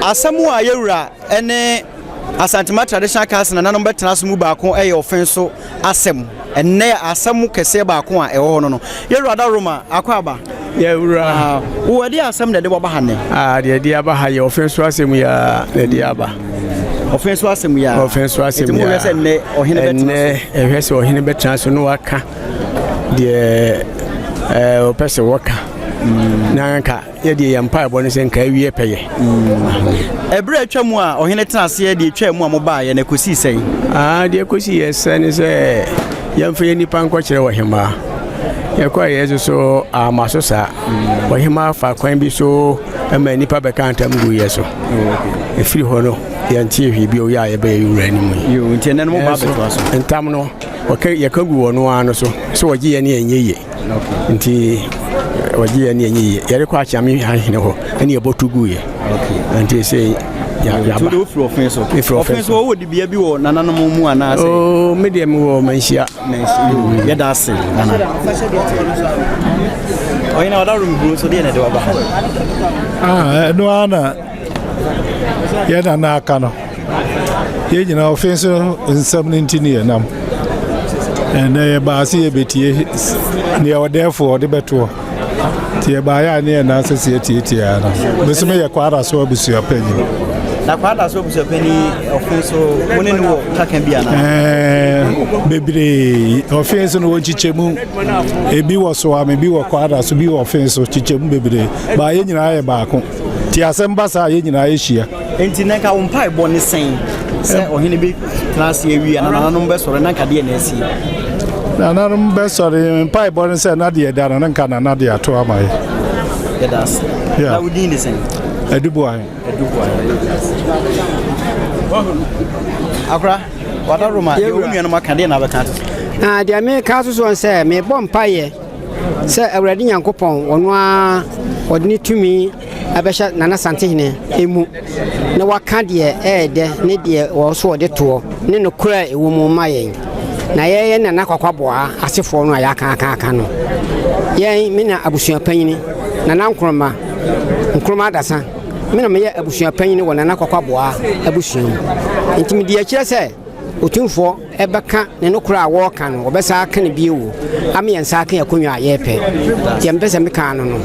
Asɛm a yɛwura ne Asantema Traditional Council nananom bɛtena so mu baako yɛ ɔfen so asɛm. Ɛnnɛ asɛm kɛseɛ baako a ɛwɔ hɔ no no. Yɛwura da Roma akɔ aba. Yɛwura. Ah, wo ɛde asɛm na ɛde waba ha nnɛ? Ah, deɛ ɛde aba ha yɛ ɔfen so asɛm yi a na ɛde aba. Ɔfen so asɛm yi a. Ɔfen so asɛm yi a. Nti mo hwɛ sɛ nnɛ ɔhene bɛtena so. Ɛnnɛ ɛhwɛ sɛ ɔhene bɛtena so na waka deɛ ɛɛ ɔpɛ sɛ wɔka. Na nka Yɛ deɛ yɛn mpaebɔ ne sɛ nka awie pɛyɛ. Ɛberɛ a atwa mu a ɔhene tena aseɛ deɛ ɛtwaa mu a mobaeɛ no ɛkɔsii sɛn? Ah, deɛ ɛkɔsii yɛ sɛ ne sɛ yɛmfa yɛn nnipa nkɔkyerɛ ɔhemaa. Yɛkɔɔ yɛ nso so amma so saa. Ɔhemaa fa kwan bi so ma nnipa bɛka ntam gu yɛ so. Ɛfiri hɔ no yɛntee hwee bio yɛ a yɛbɛyɛ wura no mu yi. Nti ɛnɛ no moba abɛtoa so? Ntam no yɛka gu ɔno ara no so sɛ ɔgye yɛn ne ɛnyɛ yie. Nti wɔgye yɛn ne ɛnyɛ yie. Yɛrekɔ Akyeame ahene hɔ ɛne yɛbɔto guiɛ. Nti sɛ yɛaba. Nti wofiri ɔfen so? Mefiri ɔfen so. Ɔfen so wɔwɔ dibea bi wɔ nananom mu anaasɛ? Oo, me deɛ mewɔ Manhyia. Manhyia. Yɛda ase nana. Ɔhene ɔda room so deɛ na ɛde waba ha. Ah, ɛno ara na yɛn nana aka no yɛn nyinaa ɔfe so nsɛm no nti ne yɛnam ɛnɛ yɛbaa sɛ yɛbɛtie neɛ ɔdɛɛfoɔ ɔde bɛtoɔ nti yɛbaeɛ a ne yɛn nan sɛ sɛ yɛtiatia no me so meyɛ kwada so abusua panyin na kwada so abusua panyin ɔfe so mo ne no wɔ twaka bi anaa bebree ɔfe so no wɔ nkyekyɛmu ebi wɔ soame bi wɔ kwada so bi wɔ ɔfe so kyekyɛmu bebree baa yɛn nyinaa yɛ baako Nti asɛm ba saa a, yɛn nyinaa yɛhyia. Enti na nka wo mpaebɔ ne sɛn sɛ ɔhene bi tena ase awie a na nananom bɛsɔre na nka deɛ na asie? Nananom bɛsɔre mpaebɔ ne sɛ na deɛ da no na nka nana de ato ama yɛ. Yɛda ase. Yeah. Na wo din de sɛn? Aduboahe. Aduboahe. Akora, wada Roma, deɛ wo nuanom aka deɛ na abɛka ato so? Na deɛ meka ato soɔ sɛ mebɔ mpaeɛ sɛ Awurade Nyankopɔn, ɔno ara ɔde ne tumi bɛhyɛ Nana Santehene mu na waka deɛ ɛyɛ dɛ ne deɛ wɔ so ɔde toɔ ne nokorɛ a ɛwɔ mu ma yɛn. Na yɛyɛ Nana Kwakwaboa asefoɔ no a yɛaka aka aka no, yɛn, me na abusua panyini, Nana Nkrumah, Nkrumah Adasa, me na meyɛ abusua panyini wɔ Nana Kwakwaboa abusua mu. Nti medi akyirɛ sɛ Otumfoɔ bɛka ne nokorɛ a wɔreka no, wɔbɛsan aka no bio ama yɛn nsa aka akonnwa a yɛrepɛ. Deɛ mepɛ sɛ meka ano no.